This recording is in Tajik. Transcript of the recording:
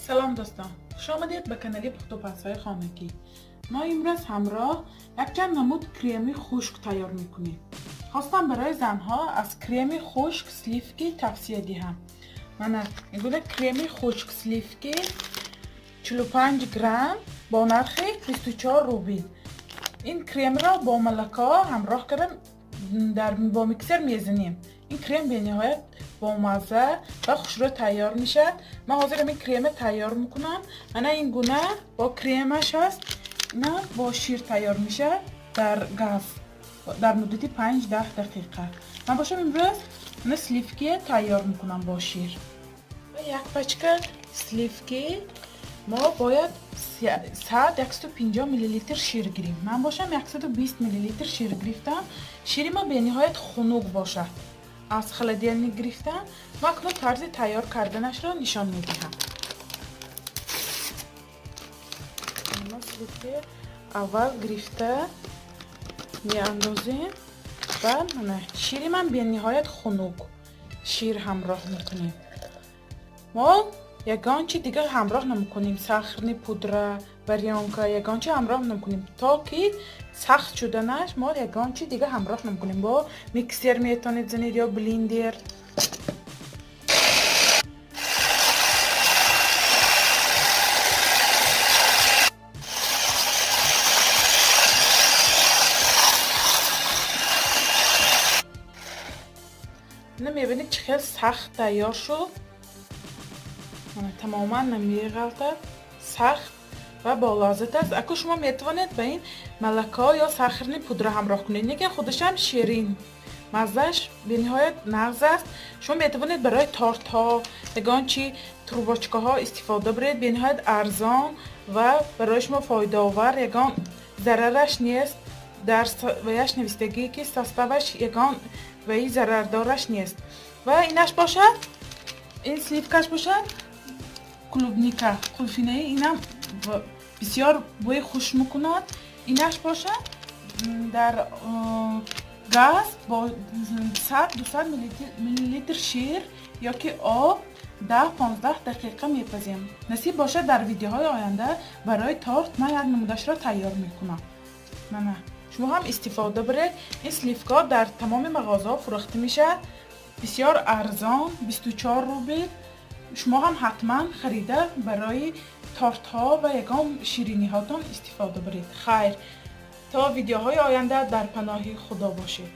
Салом, дӯстон, хуш омадед ба канали пухтупазҳои хонагӣ. Мо имрӯз ҳамроҳ якчанд намуд креми хушк тайёр мекунем. Хостам барои занҳо аз креми хушк сливки тавсия диҳам. Мана ингуна креми хушк сливки 45 грамм бо нархи 24 рубл. Ин кремро бо молоко ҳамроҳ карда бо миксер мезанем. Ин крем бениҳоят бомазза ва хушрӯ тайёр мешавад. Ман ҳозир ҳамин крема тайёр мекунам. Мана ин гуна бо кремаш аст. Ина бо шир тайёр мешавад дар газ дар муддати 5-10 дақиқа. Ман бошам имрӯз мана сливки тайёр мекунам бо шир. Як пачка сливки мо бояд 100-150 миллилитр шир гирем. Ман бошам 120 миллилитр шир гирифтам. Шири мо бениҳоят хунук бошад, аз холодильник гирифтам. Ма акнун тарзи тайёр карданашро нишон медиҳам. Сливки аввал гирифта меандозем ва мана шири ман бениҳоят хунук, шир ҳамроҳ мекунем. Мо ягон чи дигар ҳамроҳ намекунем, сахарный пудра, варёнка, ягон чи ҳамроҳ намекунем. То ки сахт шуданаш мо ягон чи дигар ҳамроҳ намекунем. Бо миксер метавонед занед ё блендер. Ина мебинед, чӣ хел сахт тайёр шуд. Мана, тамоман намеғалтад, сахт ва болаззат аст. Аку шумо метавонед ба ин молоко ё сахарный пудра ҳамроҳ кунед, лекин худашам ширин, маззааш бениҳоят нағз аст. Шумо метавонед барои тортҳо, ягон чи трубочкаҳо истифода баред. Бениҳоят арзон ва барои шумо фоидаовар, ягон зарараш нест. Дар ваяш навистагӣ, ки составаш ягон ваи зарардораш нест. Ва инаш бошад, ин сливкаш бошад клубника қулфинаи, инам бисёр бӯи хуш мекунад. Инаш бошад дар газ бо 100-200 миллилитр шир ёки об 10-15 дақиқа мепазем. Насиб бошад, дар видеоҳои оянда барои торт ман як намудашро тайёр мекунам. Мана, шумо ҳам истифода баред. Ин сливкаҳо дар тамоми мағозаҳо фурӯхта мешавад, бисёр арзон, 24 рубл. Шумо ҳам ҳатман харида барои тортҳо ва ягон шириниҳотон истифода баред. Хайр, то видеоҳои оянда дар паноҳи Худо бошед.